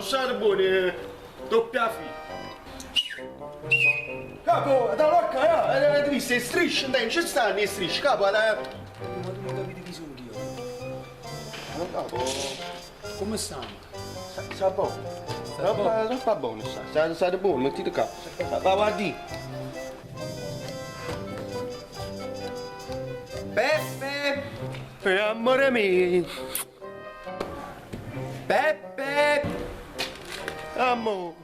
state buoni, doppia fila. Capo, da locca, avete visto le strisce? Non ci stanno le strisce, capo, da... Ma tu non capite chi sono io? Capo, Come stiamo? Sta buono. Sta sta buono, sta. Sta, state buono, mettete qua. Va, guardi. Peppe! Amore mio. Peppe! Amore.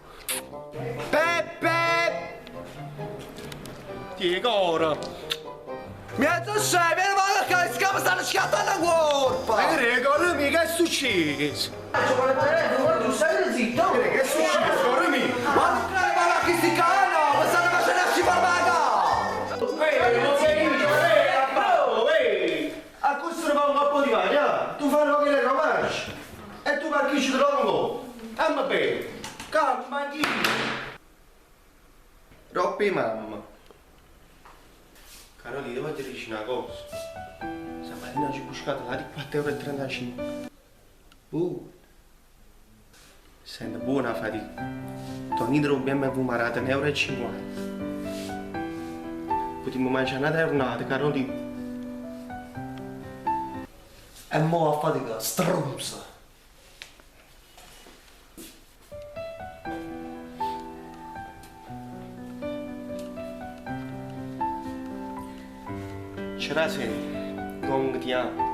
Peppe! Ti coro. Mezzo scemo, vieni ma che scappa stanno schiattando la colpa! Ma che coro mio, che è successo? Tu stai zitto! Che è successo, coro mio? Ma non credo ma che si cano! Ma stanno facendo a Ehi, non sei io, ehi, ehi! A questo ne fa un po' di mani, ah? Tu fai che le romanci e tu per chi ci trovo? Amma bene, calma, chi? Roppi mamma. Carolina, voglio dire una cosa. Stamattina ci ho buscato la di 4,35 euro. Buona. Senti, buona fatica. Tonino un BMW marata 1,50 euro. Potremmo mangiare una giornata, Carolina. E mo a fatica, stronza! C'era se, gong ti amo.